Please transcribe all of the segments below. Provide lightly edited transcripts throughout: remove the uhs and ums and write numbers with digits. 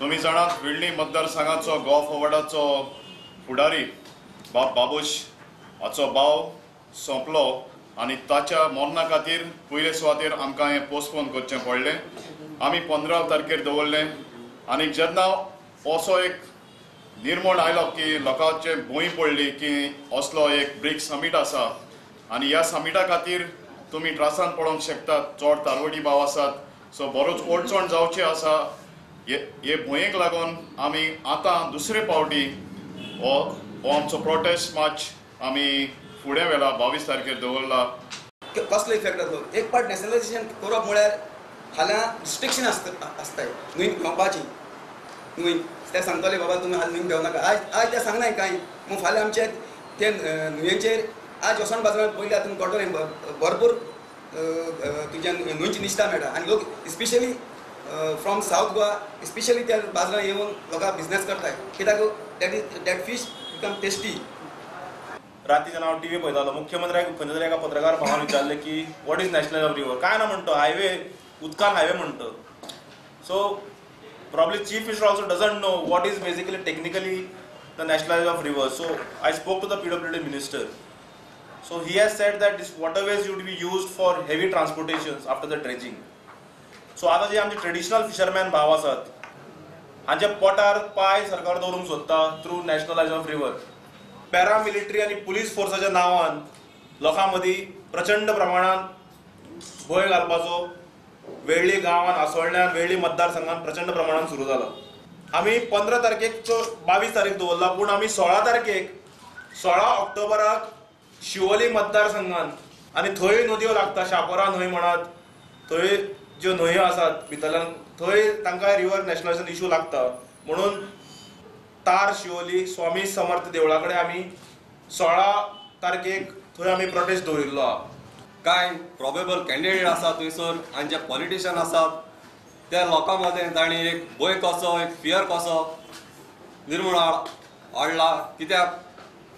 तुम्ही जाणात वेळ्ळी मतदारसंघाचो गोवा फॉरवर्डाचो फुडारी बाब बाबूश हाचो भाव सोंपलो आनी ताच्या मरणा खातीर पयले सुवातेर आमकां हें पोस्टपोन करचें पडलें. आमी 15 तारखेर दवरलें आनी जेन्ना असो एक निर्मण आयलो की लोकांचे भंय पडली की असलो एक ब्रिक्स समीट आसा आनी ह्या समिटा खातीर तुमी त्रासान पडोंक शकतात, चड तारवटी भाव आसात, सो बरोच अडचण जावची आसा. हे भंयेक लागून आमी आतां दुसरे पावटी हो आमचो प्रोटेस्ट मार्च आमी फुडें व्हेला, 22 तारखेर दवरला. कसलो इफेक्ट जातलो? एक पार्ट नॅशनलायझेशन करप म्हळ्यार फाल्यां रिस्ट्रिक्शन आसताय न्हंय घेवपाची. न्हंय ते सांगतले बाबा तुमी आज न्हंय घेवनाका, आज आज ते सांगनाय कांय, मग फाल्यां आमचे ते न्हंयेचेर आज वसण बाजारांत पयल्यार तुमकां कळटलें भरपूर तुज्या न्हंयची निश्ठा मेळटा आनी लोक specially from south Goa specially त्या बाजारांत येवन लोकां बिजनेस करताय कित्याक that is that fish become tasty. राती जेन्ना हांव टीव्ही पळयतालो, मुख्यमंत्र्याक खंयच्या तरी एका पत्रकार भावान विचारलें की what is national of river, काय ना म्हणटा हायवे, उदकान हायवे म्हणटा. So probably chief minister also doesn't know what is basically technically the nationalise of river. So I spoke to the PWD minister. So he has said that this waterways would be used for heavy transportations after the dredging. So आतां जे आमचे traditional fisherman भाव आसात हांच्या पोटार पांय सरकार दवरूंक सोदता through nationalisation of river. Paramilitary आनी पुलीस फोर्साच्या नांवान लोकां मदीं प्रचंड प्रमाणान भंय घालपाचो वेळ्ळी गांवान, आसोळण्यान, वेळ्ळी मतदारसंघान प्रचंड प्रमाणान सुरू जाला. आमी 15 तारखेक 22 तारीख दवरला, पूण आमी 16 तारखेक 16 ऑक्टोबराक शिवोली मतदारसंघान आनी थंय नदयो लागता, शापोरा न्हंय म्हणात, थंय ज्यो न्हंयो आसात भितरल्यान थंय तांकां रिवर नॅशनलायझेशन इशू लागता म्हणून तार शिवोली स्वामी समर्थ देवळा कडेन आमी 16 तारखेक थंय आमी प्रोटेस्ट दवरिल्लो आहा. कांय प्रोबेबल कॅन्डिडेट आसात थंयसर आनी जे पॉलिटिशियन आसात त्या लोकां मदें तांणी एक भंय कसो, एक फियर कसो निर्मूण हाडला कित्याक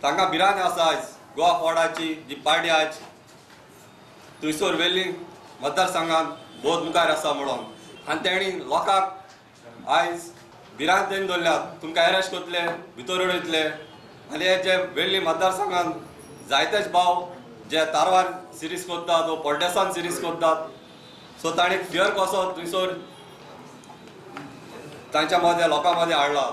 तांकां भिरांत आसा आयज गोवा फॉरवर्डाची जी पार्टी आयज थंयसर वेल्ली मतदारसंघात बहुत मुखार आसा म्हणून आनी तेणी लोकांक आयज भिरांतेन दवरल्यात, तुमकां एरेस्ट करतले, भितर उडयतले. आनी हे जे वेल्ली मतदारसंघात जायतेच भाव जे तारवार सिरीज करतात वो पड्डेसान सिरीज करतात, सो ताणी फियर कसो थंयसर तांच्या मदें लोकां मदें हाडला.